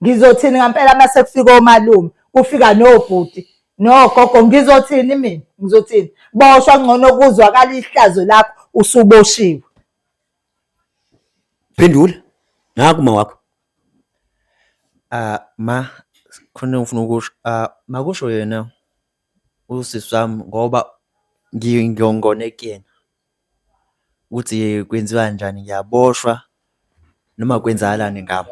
Ngizothini ngampela uma sekufika omalume, kufika nobhuti nogogo, ngizothini mina? Ngizothini? Boshwa ngcono kuzwakala ihlazo lakho usuboshiwe. Phendula. Naku ma wakho. Ah ma khona engifuna ukusho, ah makusho yena usisi wami ngoba ngiyongone kuyena ukuthi kwenziwa kanjani ngiyaboshwa noma kwenzakalani ngami.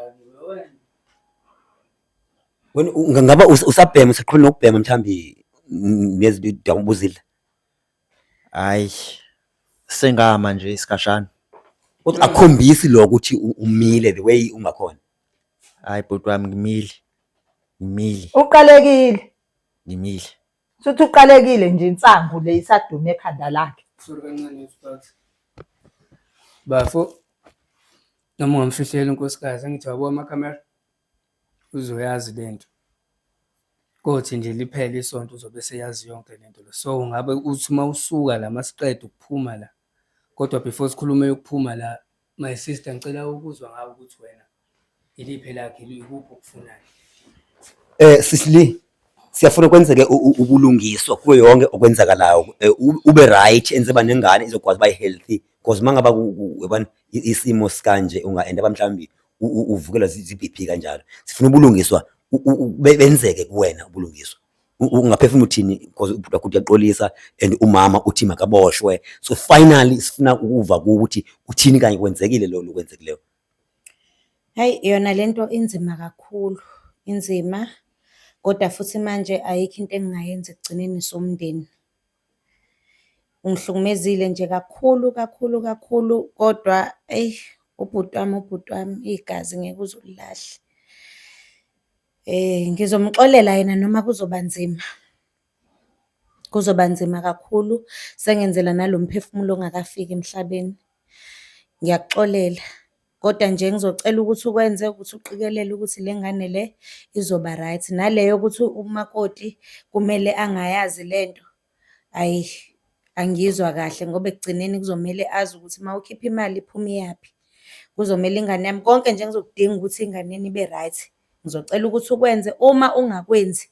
Wena ngaba usabhema usaqhubeka nokubhema mhlawumbe nezinto ubuzidla? Hhayi sengama nje isikhashana. Kodwa akukhombisi lokho ukuthi umile the way ungakhona. Hhayi bhuti wami ngimile, ngimile. Uqalekile. Ngimile. Shuthi uqalekile nje insangu le isaduma ekhanda lakhe. Sorry kancane Sparks. Bafo noma ungamfihlela unkosikazi angithi wabo amakhamera uzoyazi lento. Kothi nje liphele isonto uzobe eseyazi yonke lento le. So ngabe uthi uma usuka la masiqeda ukuphuma la kodwa before sikhulume yokuphuma la my sister ngicela ukuzwa ngawe ukuthi wena iliphi elakhe ikuphi okufunayo. Sisi Lee, siyafuna kwenzeke ubulungiswa kuyo yonke okwenzakalayo, ube right enze nengane izokwazi uba healthy because uma ngaba yabona isimo sikanje unga-end-up mhlawumbe uvukelwa zi-B_P kanjalo. Sifuna ubulungiswa benzeke kuwena ubulungiswa. Ungaphefumula uthini because ubhuti wakho uyaxolisa and umama uthi makaboshwe. So finally sifuna ukuva kuwe ukuthi uthini kanye kwenzekile lo lokwenzekileyo. Hhayi yona lento inzima kakhulu, inzima kodwa futhi manje ayikho into engingayenza ekugcineni somndeni. Ungihlukumezile nje kakhulu kakhulu kakhulu kodwa eyi ubhuti wami ubhuti wami igazi ngeke uze ulilahle. Ngizomxolela yena noma kuzoba nzima, kuzoba nzima kakhulu sengenzela nalo mphefumulo ongakafiki emhlabeni. Ngiyakuxolela kodwa nje ngizocela ukuthi ukwenze ukuthi uqikelele ukuthi le ngane le izoba right. Nale yokuthi umakoti kumele angayazi lento, hhayi angiyizwa kahle ngoba ekugcineni kuzomele azi ukuthi uma ukhipha imali iphuma iyaphi. Kuzomele ingane yami, konke nje engizokudinga ukuthi ingane ibe right, ngizocela ukuthi ukwenze. Uma ungakwenzi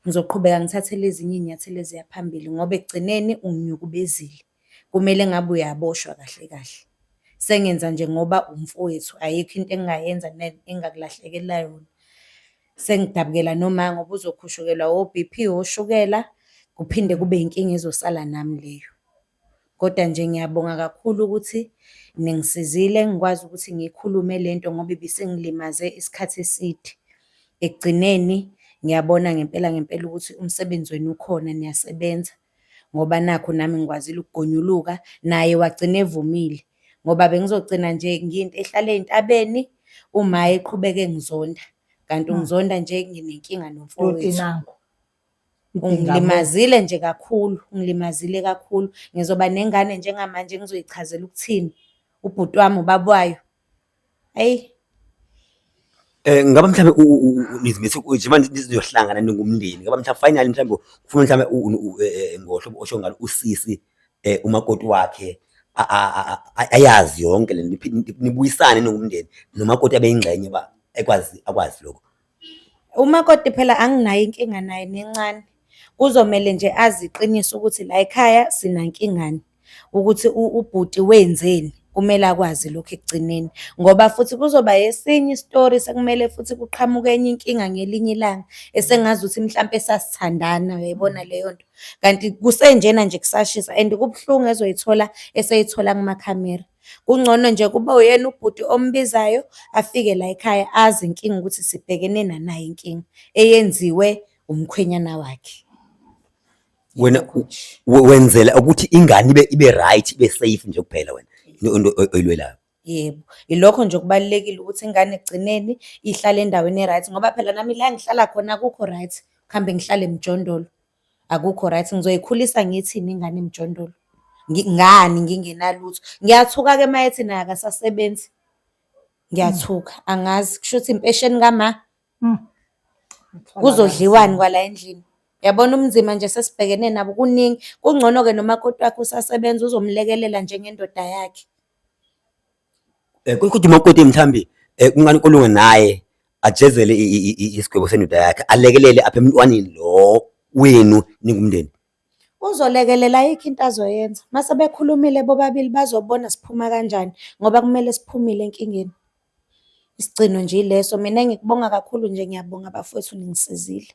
ngizoqhubeka ngithathe ezinye iy'nyathelo eziya phambili ngoba ekugcineni unginyukubezile. Kumele ngabe uyaboshwa kahle kahle. Sengenza nje ngoba umfowethu ayikho into engingayenza engingakulahlekela yona. Sengidabukela noma ngoba uzokhushukelwa o-BP, oshukela, kuphinde kube inkinga ezosala nami leyo. Kodwa nje ngiyabonga kakhulu ukuthi ningisizile ngikwazi ukuthi ngiyikhulume lento ngoba ibisingilimaze isikhathi eside. Ekugcineni ngiyabona ngempela ngempela ukuthi umsebenzi wenu ukhona niyasebenza ngoba nakhu nami ngikwazile ukugonyuluka naye wagcina evumile. Ngoba bengizogcina nje ngiyinto ehlala ey'ntabeni uma eqhubeka engizonda. Kanti ungizonda nje nginenkinga Doti nomfowethu. nangu. Ungilimazile nje kakhulu, ungilimazile kakhulu. Ngizoba nengane njengamanje ngizoyichazela ukuthini ubhuti wami ubaba wayo. Eyi. Ngaba mhlawumbe nizimise njengoba nizohlangana ningumndeni, ngaba mhlawumbe finally mhlawumbe ufuna mhlawumbe ngohlobo osho ngalo usisi umakoti wakhe ayazi yonke le nto, nibuyisane ningumndeni nomakoti abe yingxenye uba ekwazi akwazi lokho. Umakoti phela anginayo inkinga naye nencane. Kuzomele nje azi iqiniso ukuthi la ekhaya sinankingani, ukuthi ubhuti wenzeni, kumele akwazi lokho ekugcineni. Ngoba futhi kuzoba esinye isitori sekumele futhi kuqhamuke enye inkinga ngelinye ilanga esengazuthi mhlampe sasithandana, uyayibona leyo nto. Kanti kusenjena nje kusashisa and kubuhlungu ezoyithola eseyithola kumakhamera. Kungcono nje kube uyena ubhuti ombizayo afike la ekhaya azi inkinga ukuthi sibhekene nanayi inkinga eyenziwe umkhwenyana wakhe. Wena wenzela ukuthi ingane ibe right, ibe safe nje kuphela wena into oyilwelayo. Yebo, ilokho nje okubalulekile ukuthi ingane ekugcineni ihlale endaweni e-right ngoba phela nami la engihlala khona akukho right, kuhambe ngihlale emjondolo. Akukho right, ngizoyikhulisa ngithini ingane emjondolo? Ngani ngingenalutho? Ngiyathuka-ke uma ethi naye akasasebenzi. Ngiyathuka, angazi kushuthi impesheni kama. Kuzodliwani kwala endlini? Yabona ubunzima nje esesibhekene nabo kuningi. Kungcono-ke nomakoti wakhe usasebenza uzomlekelela njengendoda yakhe. Kodwa umakoti mhlambi kungani kulunga naye ajezele isigwebo sendoda yakhe alekelele apha emntwaneni lo wenu ningumndeni. Uzolekelela ayikho into azoyenza. Mase bekhulumile bobabili bazobona siphuma kanjani ngoba kumele siphumile enkingeni. Isigcino nje ileso. Mina engikubonga kakhulu nje ngiyabonga bafowethu ningisizile.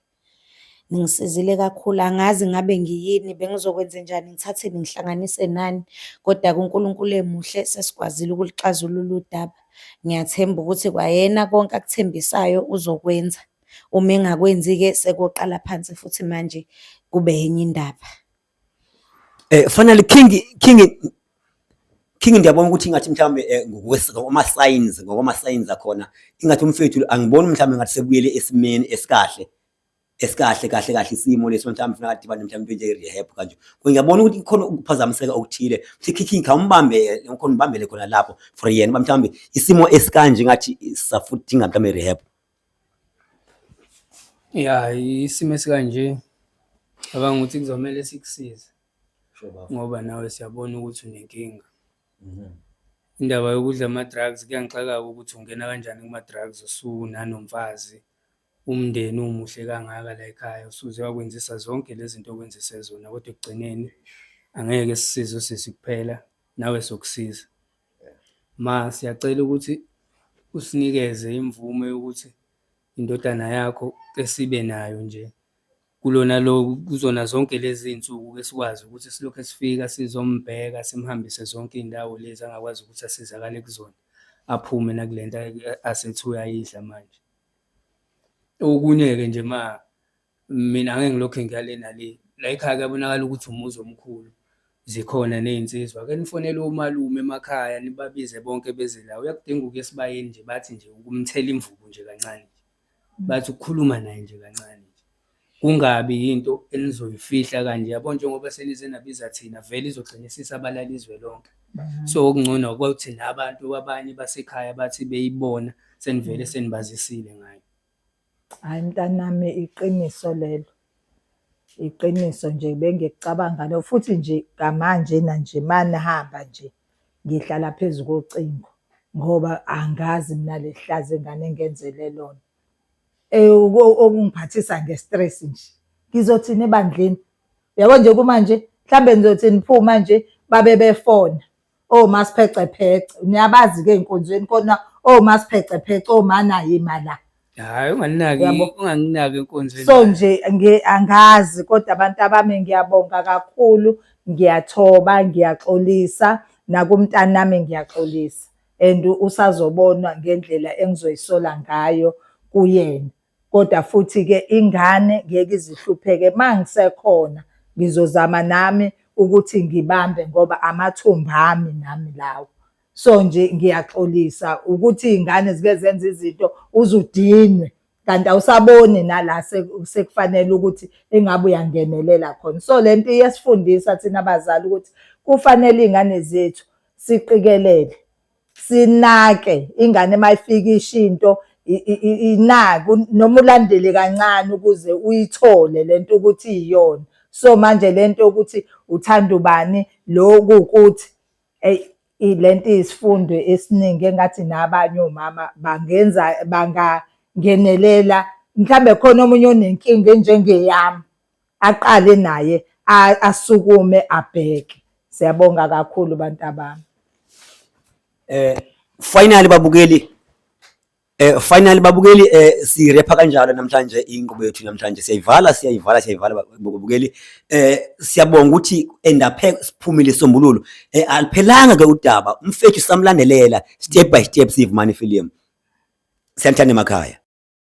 Ningisizile kakhulu, angazi ngabe ngiyini, bengizokwenzenjani, ngithatheni ngihlanganise nani. Koda-ke uNkulunkulu emuhle sesikwazile ukulixazulula udaba. Ngiyathemba ukuthi kwayena konke akuthembisayo uzokwenza. Uma engakwenzi-ke sekuyoqala phansi futhi manje kube enye indaba. Finally King King King ngiyabona ukuthi ingathi mhlawumbe ngokwama-signs ngokwama-signs akhona ingathi umfethu angiboni mhlawumbe ngathi sebuyele esimeni esikahle esikahle kahle kahle isimo leso mhlawumbe funeka adibane mhlawumbe into enjenge-rehab kanje. Ngiyabona ukuthi kukhona ukuphazamiseka okuthile. Futhi King khawumbambe khona umbambele khona lapho for yena uba mhlawumbe isimo esikanje ngathi sisafudinga mhlawumbe i-rehab. Ya, isimo esikanje cabanga ukuthi kuzomele sikusize ngoba nawe siyabona ukuthi unenkinga. Indaba yokudla ama-drugs kuyangixaka-ke ukuthi ungena kanjani kuma-drugs usunanomfazi, umndeni umuhle kangaka la ekhaya, usuze wakwenzisa zonke le zinto okwenzise zona kodwa ekugcineni angeke sisize usisi kuphela, nawe sokusiza. Ma, siyacela ukuthi usinikeze imvume yokuthi indodana yakho kesibe nayo nje kulona lo kuzona zonke lezi iy'nsuku ke sikwazi ukuthi silokhu sifika sizombheka simhambise zonke iy'ndawo lezi angakwazi ukuthi asizakale kuzona, aphume nakule nto asethi uyayidla manje. Okunye-ke nje ma Mina angeke ngilokhe ngiya le nale. La ekhaya kuyabonakala ukuthi umuzi omkhulu, zikhona ney'nsizwa. Ake nifonele omalume emakhaya nibabize bonke beze la. Uyakudinga ukuya esibayeni nje bathi nje ukumthela imvubu nje kancane nje. Bathi ukukhuluma naye nje kancane nje. Kungabi yinto enizoyifihla kanje, yabo njengoba senize nabiza thina vele izogcina isisabalala izwe lonke. So okungcono ukuthi nabantu abanye basekhaya bathi beyibona senivele senibazisile ngayo. Hhayi mntanami iqiniso lelo, iqiniso nje bengikucabanga lo futhi nje kamanjena nje manihamba nje ngihlala phezu kocingo ngoba angazi mina leli hlazo ingane engenzele lona. Okungiphathisa nge-stress nje, ngizothini ebandleni? Uyabo nje kumanje mhlambe nizothi niphuma nje babe befona. Omasiphecepheche, niyabazi-ke ey'nkonzweni khona omasiphecepheche, omana yima la. Hhayi ungalinaki, Uyabo? unganginaki enkonzweni. So nje angazi kodwa abantu abami ngiyabonga kakhulu, ngiyathoba, ngiyaxolisa nakumntanami ngiyaxolisa and usazobona ngendlela engizoyisola ngayo kuyena. Kodwa futhi-ke ingane ngeke izihlupheke uma ngisekhona ngizozama nami ukuthi ngibambe ngoba amathumba ami nami lawo. So nje ngiyaxolisa ukuthi iy'ngane zike zenze izinto uze udinwe kanti awusaboni nala sekufanele ukuthi engabe uyangenelela khona. So le nto iyasifundisa thina abazali ukuthi kufanele iy'ngane zethu siqikelele, sinake ingane uma ifika isho into inake noma ulandele kancane ukuze uyithole le nto ukuthi iyona. So manje le nto yokuthi uthanda ubani lo kuwukuthi eyi le nto iyisifundo esiningi engathi nabanye omama bangenza bangangenelela mhlambe khona omunye onenkinga enjengeyami aqale naye asukume abheke. Siyabonga kakhulu bantabami. Finally babukeli, finally babukeli, sirepha kanjalo namhlanje inqubo yethu namhlanje siyayivala, siyayivala, siyayivala babukeli. Siyabonga ukuthi endaphe siphumile isombululo. Aliphelanga ke udaba, umfethu samlandelela step by step sivumani film. Siyanithanda emakhaya.